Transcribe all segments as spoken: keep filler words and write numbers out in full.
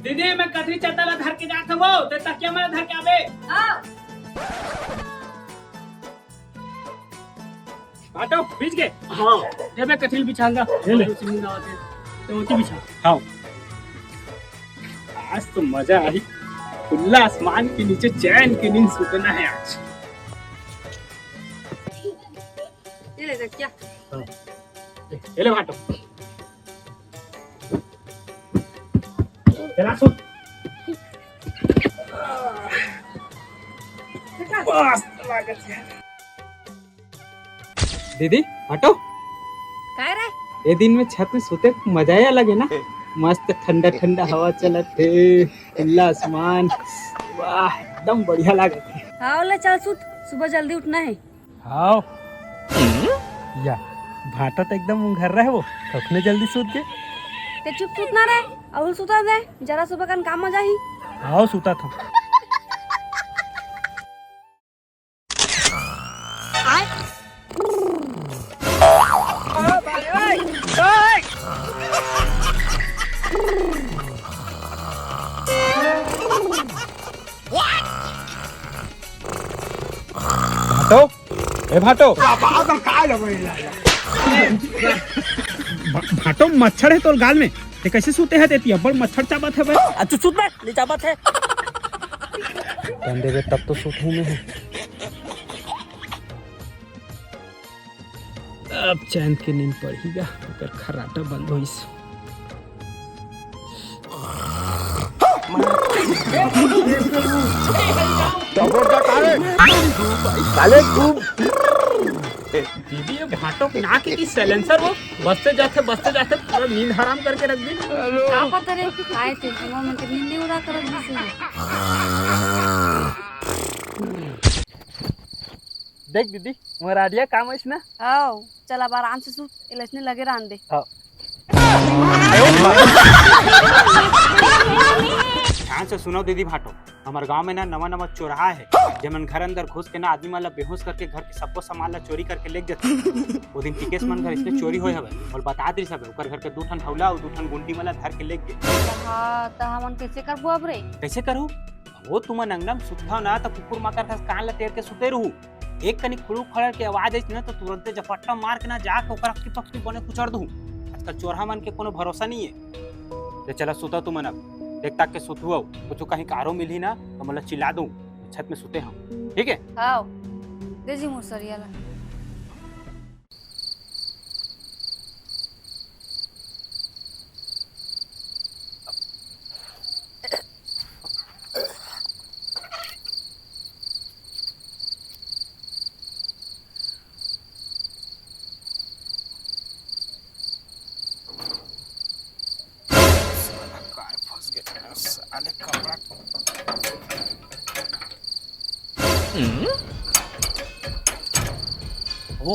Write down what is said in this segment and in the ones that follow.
दीदी, मैं कथरी चद्दर ला धर के जात हवं, ते तकिया मन ला धर के आबे। हाँ। भाटो, बिछ गे। हाँ। दे, मैं कथरी बिछांगा। ले ले। तो ओती बिछा। हाँ। आज तो मजा आही। खुला आसमान के नीचे चैन के नींद सुतना है आज। ये ले तकिया। हाँ। ये ले भाटो। चला सुत। मस्त लागत है। दीदी, हटो। काय रे? ये दिन में छत में सुते के मजा ही अलग है ना। मस्त ठंडा ठंडा हवा चलत हे, खुला आसमान। वाह, एकदम बढ़िया लागत है। हाँ, ले चल सुत, सुबह जल्दी उठना है। हाव। या, भाटा तो एकदम उंघर रहे वो, कखने जल्दी सूत गे। ते चुप सूत ना रे, अउ सुता दे, जरा सुबह कन काम आ जाही। हाव, सुता था। भाटो, ए भाटो। भा-, भाटो, मच्छर है तोर गाल में। ते कैसे सूते है तेती? अब्बड़ मच्छर चाबत है बे। अच्छा, सूत बे, नहीं चाबत है। तन देबे तब तो सूत हूँ मैं। अब चैन के नींद पड़ही गा, ओकर खर्राटा बंद होइस। साले तू। दीदी, ये भाटो के ना के की silencer वो बजते जाथे, बजते जाथे, पूरा नींद हराम करके रख दी। का पता रे, आए थे, हमर मन के नींद नहीं उड़ा करत दिस हे। देख दीदी, मोर idea काम आइस ना? हाव, चल अब आराम से सूत, एला अइसने लगे रहन दे। हाँ। ध्यान से सुनो दीदी भाटो, हमर गांव में ना नवा नवा चोरहा है, जेमन घर अंदर घुस के ना आदमी मन ला बेहोश करके घर के सब्बो सामान ला चोरी करके लेग जथे। वो दिन टिकेश मन घर इसने चोरी होय हवे, अउ बता दिस हवे, ओकर घर के दू ठन हौला अउ दू ठन गुंडी मन ला धर के लेग गे। हाँ, त हमन कैसे करबो अब रे? कैसे करू? वो तुमन अंगना में सुतथव ना, त कुकुर माकर कस कान ला टेर के सुते रहू। एक कनी खुड़ू खड़र के आवाज आइस ना, त तुरंते झपट्टा मार के ना जाके ओकर अक्की पक्की बने कुचर दूँ। आजकल चोरहा मन के कोनो भरोसा नहीं है। ले चला सुता तुमन अब, देख ताक के सुतहू, अउ कुछ कहीं कारो मिलही ना, त मोला चिल्ला दूँ, छत में सुते हम, ठीक है? हाव, दे जी मुसरिया ला। साला काय फंस गे, साले कपड़ा। हम्म? अबो,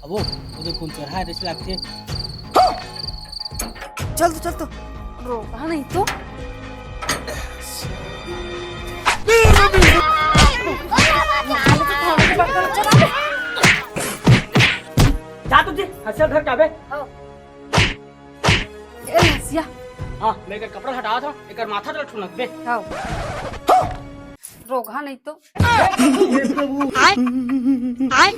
अबो, वो देख कोन चोरहा है, जैसे लागथे। चल तो, चल तो। रोकहा नहीं तो। जा तो जी, हंसिया धर के आबे। हाँ। ए हंसिया। हाँ, मैं एकर कपड़ा हटावत हँव, एकर माथा तल ठुनक दे। हाँ। रोगहा नहीं तो। आय, आय।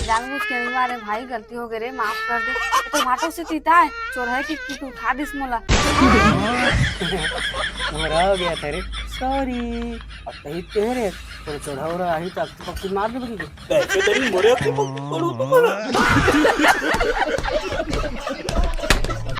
जानबूझ के नहीं मारे भाई, गलती हो गई रे, माफ कर दे। ये तो भाटो से तीता है, चोरहा कि, कि उठा दिस मोला। मोरा हो गया था रे, sorry। अब कहीं तेरे, थोड़ा चोरहा हो रहा है तो अब तो पक्की मार दे बगी। पैसे तेरी मोरे अपने पक्की करूँ तुम्हारा।